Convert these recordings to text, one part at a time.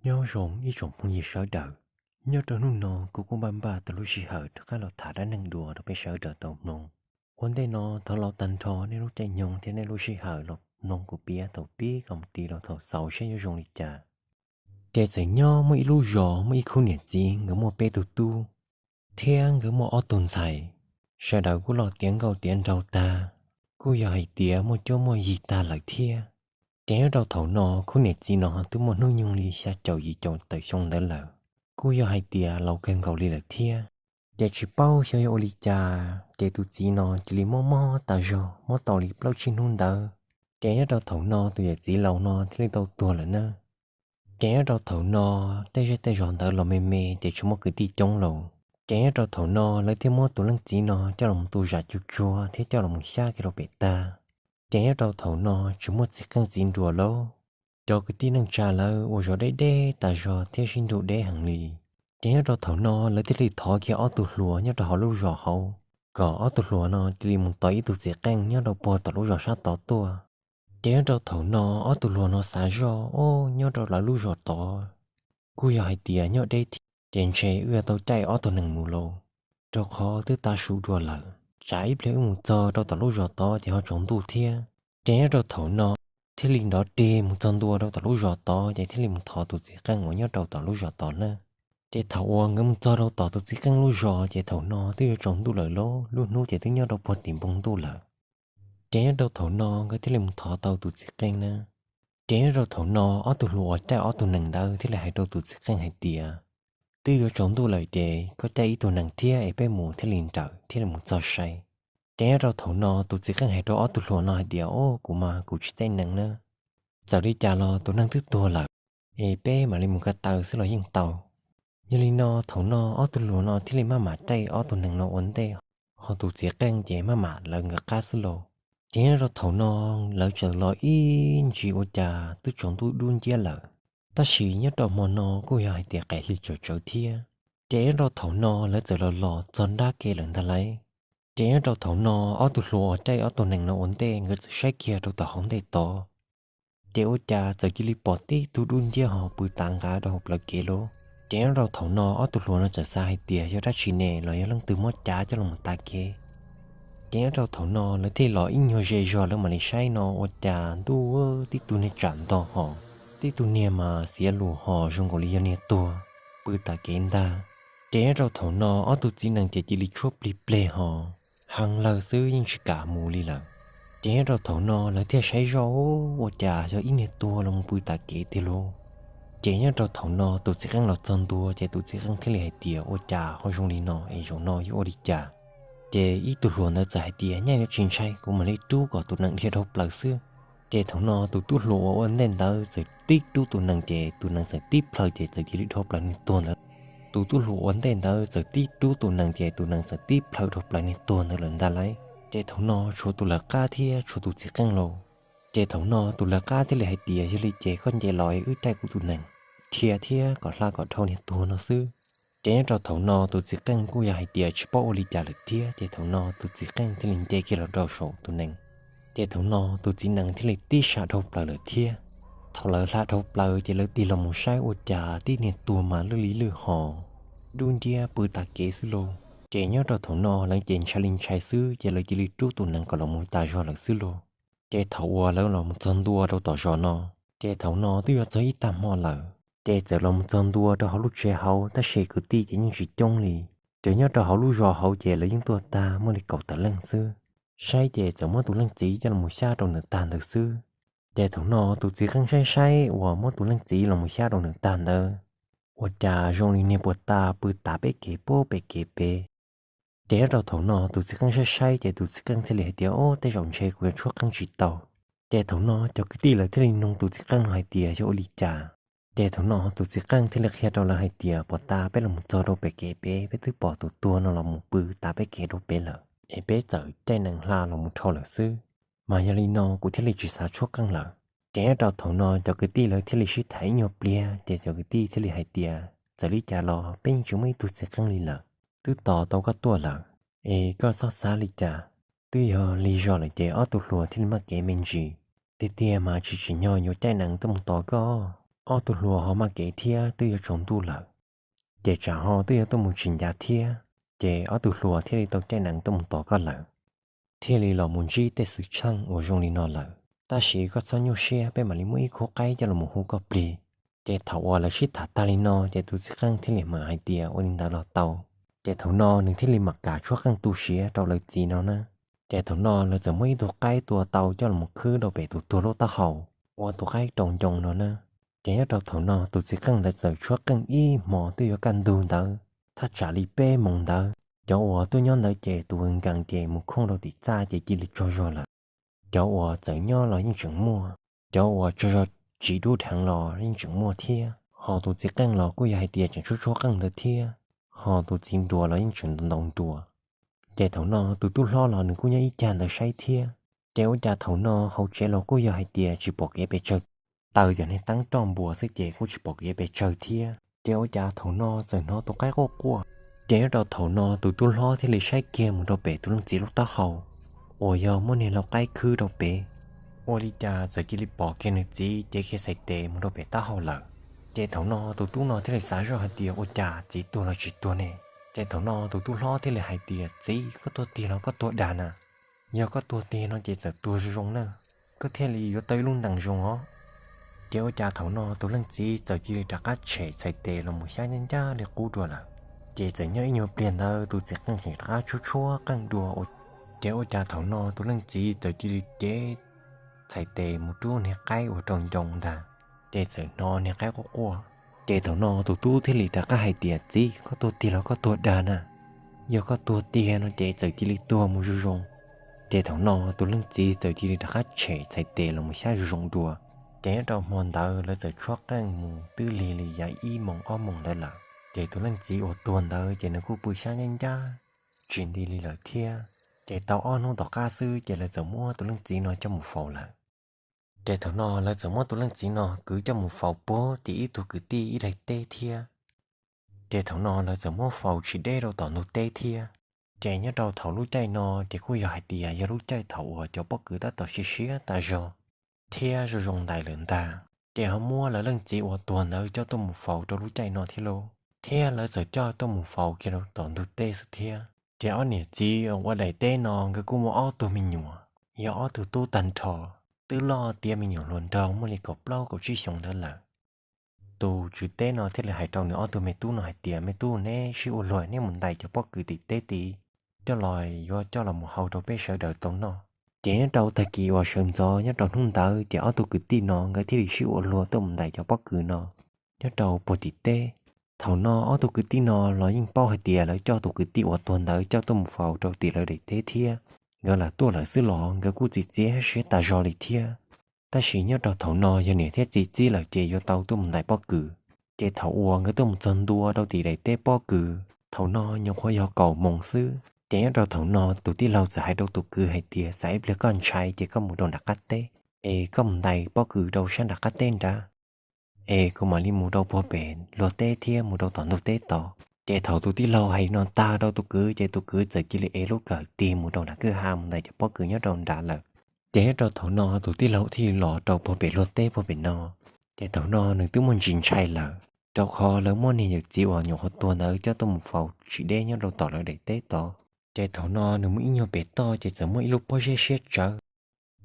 Nyob zoo ib tsoom phooj ywg sawv daws, nyob rau hnub no kuv kuj npaj npaj tau lub sij hawm rov qab los tham dab neeg dua rau peb sawv daws tau mloog. Ua ntej no thov los tag nrho nej lub caij nyoog thiab nej lub sij hawm los mloog kuv piav thaum pib kom mus ti los thaum xaus seb yuav zoo li cas. Ces txawm nyob muaj ib lub zos muaj ib khub niam txiv nkawd muaj peb tug tub, thiab nkawd muaj ob tug ntxhais. Sawv daws kuj loj tiav nkauj tiav nraug tag, kuj yog hais tias muaj cuab muaj yig tag lawm thiab. Ces nyob rau thaum no khub niam txiv no twb muaj hnub nyoog li xya caum yim caum tawm xyoo ntawd lawm, kuj yog hais tias laus kawg nkaus li lawm thiab. Ces tsis paub xyov yog ua li cas ces tus txiv no cia li mob mob tas zog, mob tau li plaub tsib hnub ntawd. Ces nyob rau thaum no tus yawm txiv laus no thiaj li tau tuag lawm na. Ces nyob rau thaum no tej zej tej zos ntawd los me me ces tsis muaj kwv tij coob lawm. Ces nyob rau thaum no lawv thiaj muab tus leej txiv no coj los tu zam tu tsua thiab coj los xyab kiag rau pem tag. Ces nyob rau thaum no tsis muaj txiv qeej txiv nruas lawm, cov kwv tij neej tsa lawv ua zog deb deb tas zog thiab sib nrug deb heev li. Ces nyob rau thaum no lawv thiaj li thov kiag ob tug hluas nyob rau hauv lub zos hauv, kom ob tug hluas no cia li mus tos ib tug txiv qeej nyob rau puag tom lub zos sab tod tuaj. Ces nyob rau thaum no ob tug hluas no xav zoj, o, nyob rau lawv lub zos tod kuj yog hais tias nyob deb thiab, ces ntshe wb yuav tau caij ob tug nees mus lauj, rau qhov twb tav su dua lawm, tsam ib pliag wb mus txog rau tom lub zos tod ces ho tsaus ntuj thiab. Ces nyob rau thaum no thiaj li nrov rig mus txog ntua rau tom lub zos tod ces thiaj li mus thov tus txiv qeej uas nyob rau tom lub zos tod na. Ces thaum uas nkawd mus txog rau tom tus txiv qeej lub zos ces thaum no twb yuav tsaus ntuj lawm lauj, lub hnub ces twb nyob rau puag tim npoo ntuj lawm. Ces nyob rau thaum no nkawd thiaj li mus thov tau tus txiv qeej na. Ces nyob rau thaum no ob tug hluas uas caij ob tug nees ntawd thiaj li hais rau tus txiv qeej hais tias, twb yuav tsaus ntuj lawm ces koj caij ib tug nees thiab es peb mus thiaj li nrawm thiaj li mus txog sai. Ces nyob rau thaum no tus txiv qeej hais rau ob tug hluas no hais tias, o, kuv mas kuv tsis caij nees na, txawm li cas los tus neeg twb tuag lawm, es peb mam li mus ko taw xwb los yeej tau. Yog li no thaum no ob tug hluas no thiaj li maj mam caij ob tug nees no ua ntej, ho tus txiv qeej ces maj mam lawv nkawd qab xwb lauj. Ces nyob rau thaum no lawv txawm los ib ntsis ua cas twb tsaus ntuj dub nciab lawm, tab sis nyob rau hmo no kuj yog hais tias qaim hli tsawm tsawv thiab. Ces nyob rau thaum no lawv txawm los los txog nrab ke lawm ntag lauj. Ces nyob rau thaum no ob tug hluas uas caij ob tug nees no ua ntej nkawd txawm saib kiag rau tom hauv ntej tod, ces ua cas txawm cia li pom tib tug dub nciab ho pw tav nqav rau hauv plawv kev lauj. Ces nyob rau thaum no ob tug hluas no txawm xav hais tias yog dab tsi ne los yog leej twg muab cav coj los tav kev. Ces nyob rau thaum no lawv thiaj los ib nyuag ze zog lawv mam li saib no ua cas ntuj, tib tug niag tsam ntog ho, tib tug niag mas xiav lus ho zoo nkaus li yog niag tuag pw tav kev ntag. Ces nyob rau thaum no ob tug txiv nees ces cia li tshuab plig pleg ho, heev lawg xwb yeej tsis kam mus li lawm. Ces nyob rau thaum no lawv thiaj saib zoj, ua cas yog ib niag tuag los mus pw tav kev tiag lauj. Ces nyob rau thaum no tus txiv qeej los txog ntua ces tus txiv qeej thiaj li hais tias ua cas ho zoo li no es zaum no yuav ua li cas. Ces ib tug hluas ntawd txawm hais tias nyaj yuav tsis ntshai, kuv mam li rub kom tus nees dhia dhau plaws xwb. Ces thaum no tus tub hluas uas ua ntej ntawd txawm tib rub tus nees ces tus nees txawm tib plhaw ces txawm cia li dhau plaws niag tuag ntawd. Tus tub hluas ua ntej ntawd txawm tib rub tus nees ces tus nees txawm tib plhaw dhau plaws niag tuag ntawd lawm ntag lauj. Ces thaum no tshuav tus lawv qab thiab tshuav tus txiv qeej lauj. Ces thaum no tus lawv qab thiaj li hais tias yog li ces koj nce los es wb caij kuv tus nees dhia thiab kom hla kom dhau niag tuag no xwb. Ces nyob rau thaum no tus txiv qeej kuj yog hais tias tsis paub ua li cas lawm thiab, ces thaum no tus txiv qeej thiaj li nce kiag los rau saum tus nees. Ces thaum no tus txiv nees thiaj li tib sam dhau plaws lawm thiab. Thaum lawv hla dhau plaws ces lawv tig los mus saib ua cas tib niag tuag mas lwj li lwj ho, dub nciab pw tav kev xwb lauj. Ces nyob rau thaum no lawv ces ntshai li ntshai xwb ces lawv cia li rub tus nees kom los mus tas zog lawm xwb lauj. Ces thaum uas lawv los mus txog ntua rau tom zos no, ces thaum no twb yuav txog ib tag hmo lawm. Ces txawm los mus txog ntua rau hauv lub tsev hauv tab sis kwv tij ces yeej tsis coob li. Ces nyob rau hauv lub zos hauv ces lawv yeej tuaj tag muaj li kaum tawm leej xwb. Saib ces txawm muab tus leej txiv coj los mus xyab rau nws tag ntawd xwb. Ces thaum no tus txiv qeej saib saib uas muab tus leej txiv los mus xyab rau nws tag ntawd, ua cas zoo li niag puag ta pw tav peb kev puag pem kev pem. Ces nyob rau thaum no tus txiv qeej saib saib ces tus txiv qeej thiaj li hais tias, o, tej zaum ntshe kuv yuav tshuab qeej tsis tau. Ces thaum no cov kwv tij lawv thiaj li nug tus txiv qeej no hais tias yog ua li cas. Ces thaum no tus txiv qeej thiaj li qhia rau lawv hais tias puag ta peb los mus txog rau pem kev pem, peb twb pom tus tuag no los mus pw tav peb kev rau pem lawm es peb txawm caij nees hla los mus dhau lawm xwb. Mas yog li no kuv thiaj li tsis xav tshuab qeej lawm. Ces nyob rau thaum no cov kwv tij lawv thiaj li sib tham ib nyuag pliag ces cov kwv tij thiaj li hais tias txawm li cas los peb yeej tsis muaj ib tug txiv qeej li lawm, twb tos tau koj tuaj lawm, es koj txhob xav li cas. Twb yog li zog lawm ces ob tug hluas thiaj li maj kev me ntsis. Tiag tiag mas tsis tsim nyog yuav caij nees tuaj mus tos koj, ob tug hluas ho maj kev thiab twb yuav tsaus ntuj lawm, ces tsam ho twb yuav tuaj mus tsis ncav thiab, ces ob tug hluas thiaj li tau caij nees tuaj mus tos koj lawm. Thiaj li los mus ntsib tej xwm txheej uas zoo li no lawm. Tab sis koj txhob nyuaj siab, peb mam li muab ib khub qaib coj los mus hu koj plig. Ces thaum uas lawv sib tham tag li no ces tus txiv qeej thiaj li hais tias ua li ntawd los tau. Ces thaum no nws thiaj li mam kam tshuab qeej tu siav rau lawv txiv no na. Ces thaum no lawv txawm muab ib tug qaib tua tau coj los khwb rau pem tus tuag lub taub hau, ua tus qaib rau ncoo no na. Ces nyob rau thaum no tus txiv qeej ntawd txawm tshuab qeej ib hmos twb yuav kaj ntug ntawd, thaj tsam li peb moos ntawd. Cov uas tuaj nyob ntawd ces tus nkees ces mus khooj rau tim txaj ces cia li tsaug zog lawm. Cov uas txawm nyob los yeej tseem muaj, cov uas tsaug zog tsis dub dheev los yeej tseem muaj thiab. Ho tus txiv qeej los kuj yog hais tias tseem tshuab tshuab qeej ntawd thiab, ho tus txiv nruas los yeej tseem ntaus nruas. Ces thaum no tus tub hlob los nws kuj nyob ib cag ntawd saib thiab. Ces ua cas thaum no hauv tsev los kuj yog hais tias tsis pom kev pes tsawg, taws cov niag teeb roj npuas xwb ces kuj tsis pom kev pes tsawg thiab. Ces ua cas thaum no txawm hnov tus qaib quaj quaj. Ces nyob rau thaum no tus tub hlob thiaj li saib kiag mus rau pem tus leej txiv lub taub hau uas yog muab niag lau qaib khwb rau pem. Ua li cas txawm cia li pom kiag nws txiv cev kiag txhais tes mus rau pem taub hau lawm. Ces thaum no tus tub no thiaj li xav zoj hais tias ua cas txiv tuag los tsis tuag ne. Ces thaum no tus tub hlob thiaj li hais tias txiv, koj tuag tiag los koj tuag dag na? Yog koj tuag tiag no ces txawm tuag zoo zoo na, koj thiaj li yuav tau ib lub ntees zoo os. Ces ua cas thaum no tus leej txiv txawm cia li rov qab tshem txhais tes los mus xyab ncaj ncaj li qub dua lawm. Ces txawm nyob ib nyuag pliag ntawd tus txiv qeej tseem rov qab tshuab tshuab qeej dua. Ces ua cas thaum no tus leej txiv txawm cia li cev txhais tes mus rub niag qaib uas rau ncoo ntag, ces txawm hnov niag qaib quaj quaj. Ces thaum no tus tub thiaj li rov qab hais tias txiv, koj tuag tiag los koj tuag dag na? Yog koj tuag tiag no ces txawm cia li tuag mus zoo zoo. Ces thaum no tus leej txiv txawm cia li rov qab tshem txhais tes los mus xyab zoo zoo dua. Ces nyob rau hmo ntawd lawv txawm tshuab qeej mus twb lig li yav ib moos ob moos ntawd lawm. Ces tus leej txiv uas tuag ntawd ces nws kuj pw xyab ncaj ncaj tsis nti li lawm thiab. Ces tau ob hnub tom qab xwb ces lawv txawm muab tus leej txiv no coj mus faus lawm. Ces thaum no lawv txawm muab tus leej txiv no kwv coj mus faus puag tim ib tug kwv tij ib daim teb thiab. Ces thaum no lawv txawm muab faus tsis deb rau tom ntug teb thiab. Ces nyob rau thaum lub caij no ces kuj yog hais tias yog lub caij thaum uas cov pob kws tab tom siav siav tas zog thiab zoo zoo ntais lawm ntag. Ces ho muab lawv leej txiv uas tuag ntawd coj tuaj mus faus rau lub caij no thiab lauj. Thiab lawv txawm coj tuaj mus faus kiag rau tom ntug teb xwb thiab. Ces ob niam txiv ua daim teb no nkawd kuj muaj ob tug me nyuam, yog ob tug tub tag nrho, twb loj tiav me nyuam hluas nraug muaj li kaum plaub kaum tsib xyoos ntawd lawm. Tus tswv teb no thiaj li hais rau nws ob tug me tub no hais tias me tub, neb sib ua luag neb mus ntais cov pob kws tim teb tid coj los, yuav coj los mus hau rau peb sawv daws tau noj. Ces nyob rau tag kis uas sawv ntxov nyob rau hnub ntawd ces ob tug kwv tij no nkawd thiaj li sib ua luag tuaj mus ntais cov pob kws no nyob rau puag tim teb. Thaum no ob tug kwv tij no los yeej paub hais tias lawv coj tus kwv tij uas tuag ntawd coj tuaj mus faus rau tim lawv daim teb thiab. Nkawd lam tuaj lawm xwb los nkawd kuj txiav txim siab tas zog li thiab. Tab sis nyob rau thaum no yog niam thiab txiv txib lawm ces yuav tau tuaj mus ntais pob kws. Ces thaum uas nkawd tuaj mus txog ntua rau tim daim teb pob kws, thaum no nyuam qhuav yog kaum moos xwb. Ces nyob rau thaum no tus tij laug txawm hais rau tus kwv hais tias, xav ib pliag koj ntshai ces koj mus rau nram qab teb, es koj mus ntais pob kws rau sab nram qab teb nrad, es kuv mam li mus rau puag pem luag teb thiab mus rau tom ntug teb tod. Ces thaum tus tij laug hais no tag rau tus kwv ces tus kwv txawm cia li ev lub kawm tig mus rau nram kwj ha mus ntais cov pob kws nyob rau nrad lawm. Ces nyob rau thaum no tus tij laug thiaj los rau puag pem luag teb puag pem no. Ces thaum no nws twb muaj ntsis ntshai lawm, rau qhov lawv muab niag yawm txiv uas nyuam qhuav tuag ntawd coj tuaj mus faus tsis deb nyob rau tom lawv daim teb tod. Ces thaum no nws mus ib nyuag pem toj ces txawm muaj ib lub pob zeb siab tsawv.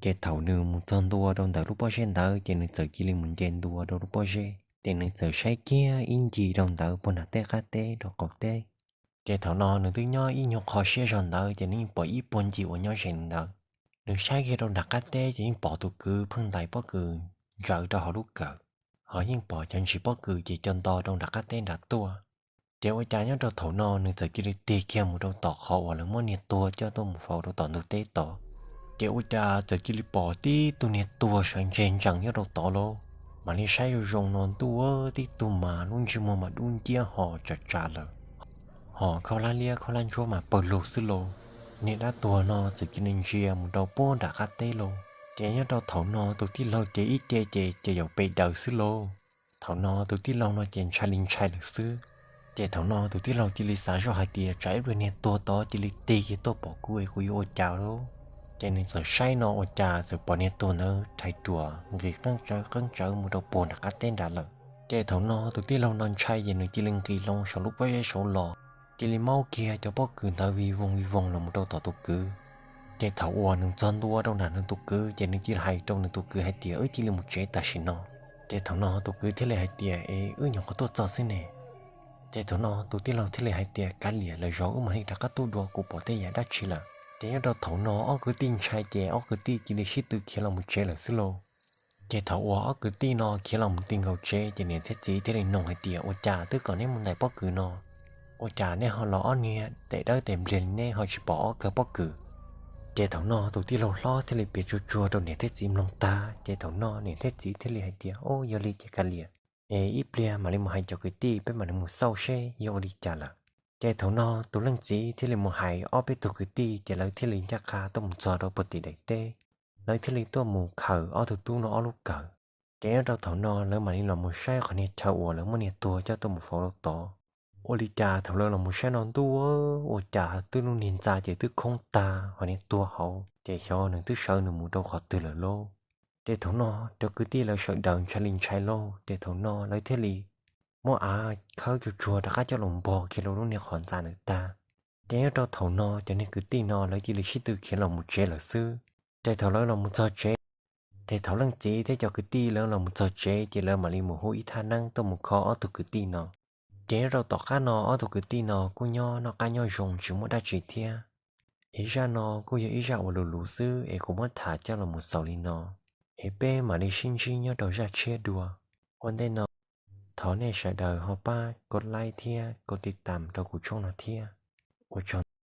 Ces thaum nws mus txog ntua rau ntawm lub pob zeb ntawd ces nws txawm cia li mus nce ntua rau lub pob zeb, ces nws txawm saib kiag ib ncig rau ntawd puag nram tej qab teb rau qaum teb. Ces thaum no nws twb nyob ib nyuag qho siab zog ntawd ces nws yeej pom ib puag ncig uas nyob ze ntawd. Nws saib kiag rau nram qab teb ces yeej pom tus kwv pheej ntais pob kws ntsawv rau hauv lub kawm, ho yeej pom cov ntsis pob kws ces co nto rau nram qab teb nrad tuaj. Ces ua cas nyob rau thaum no nws txawm cia li tig kiag mus rau tom qhov uas lawv muab niag tuag coj tuaj mus faus rau tom ntug teb tod. Ces ua cas txawm cia li pom tib tug niag tuag sawv ntseg ntsees nyob rau tod lauj. Mam li saib zoo zoo no ntuj, tib tug mas lub ntsej muag mas dub nciab ho tsav tsav lawm, ho khaub hlab liab khaub hlab ntsuab mas pawg lug xwb lauj. Niag dab tuag no txawm cia li ntsia mus rau puag nram qab teb lauj. Ces nyob rau thaum no tus tij laug ces ib ce ces ces yaum pes daws xwb lauj. Thaum no tus tij laug no ces ntshai li ntshai lawm xwb. Ces thaum no tus tij laug cia li xav zoj hais tias tsam ib pliag niag tuag tod cia li tig kiag tuaj pom kuv es kuv yuav ua cas lauj. Ces nws txawm saib no ua cas txawm pom niag tuag ntawd rhais ruam nqis qeeb tsawv qeeb tsawv mus rau puag nram qab teb nrad lawm. Ces thaum no tus tij laug no ntshai ces nws cia li nqis loo saum lub pob zeb saud los, cia li maub kiag cov pob kws ntawd vij voog vij voog los mus rau tom tus kwv. Ces thaum uas nws txog ntua rau nram nws tus kwv ces nws cia li hais rau nws tus kwv hais tias, Wb cia li mus tsev tam sim no. Ces thaum no tus kwv thiaj li hais tias, Es wb nyuam qhuav tuaj txog xwb ne. Ces thaum no tus tij laug thiaj li hais tias, Kav liam, lwm zaus wb mam li rov qab tuaj dua, kuv pom tej yam dab tsi lawm. Ces nyob rau thaum no ob kwv tij ntshai ces ob kwv tij cia li sib tw khiav los mus tsev lawm xwb lauj. Ces thaum uas ob kwv tij no khiav los mus ti nkaus tsev ces niam thiab txiv thiaj li nug hais tias, Ua cas twb kom neb mus ntais pob kws no, ua cas neb ho los ob niag tes dawb tes npliag li, neb ho tsis pom ob kawg pob kws? Ces thaum no tus tij laug hlob thiaj li piav tsuag tsuag rau niam thiab txiv mloog tag, ces thaum no niam thiab txiv thiaj li hais tias, Ub, yog li ces kav liam, es ib pliag mam li mus hais cov kwv tij, peb mam li mus xauj seb yog ua li cas lawm. Ces thaum no tus leej txiv thiaj li mus hais ob peb tug kwv tij, ces lawv thiaj li ncaj qha tuaj mus txog rau puag tim daim teb. Lawv thiaj li tuaj mus khaws ob tug tub no ob lub kawm. Ces nyob rau thaum no lawv mam li los mus saib qhov niag chaw uas lawv muab niag tuag coj tuaj mus faus rau tod. Ua li cas thaum lawv los mus saib no ntuj, ua cas twb lub niag ntxa ces twb khoob tag, ho niag tuag hauv ces xyov nws twb sawv nws mus rau qhov twg lawm lauj. Ces thaum no cov kwv tij lawv sawv daws ntshai li ntshai lauj, ces thaum no lawv thiaj li muab av khawb tsuag tsuag rov qab coj los npog kiag rau lub niag qhov ntxa ntawd tag. Ces nyob rau thaum no cov niag kwv tij no lawv cia li sib tw khiav los mus tsev lawm xwb. Ces thaum lawv los mus txog tsev, ces thaum leej txiv thiab cov kwv tij lawv los mus txog tsev ces lawv mam li mus hu ib thaj neeb tuaj mus kho ob tug kwv tij no. Ces nyob rau tom qab no ob tug kwv tij no kuj nyob noj qab nyob zoo tsis muaj dab tsi thiab. Es zaj no kuj yog ib zaj uas luv luv xwb es kuv muab tham coj los mus xaus li no. Es peb mam li sib ntsib nyob rau zaj tshiab dua. Ua ntej no, thov nej sawv daws ho pab kov like thiab kov tiv tam rau kuv tshooj no thiab. Ua tsaug ntau.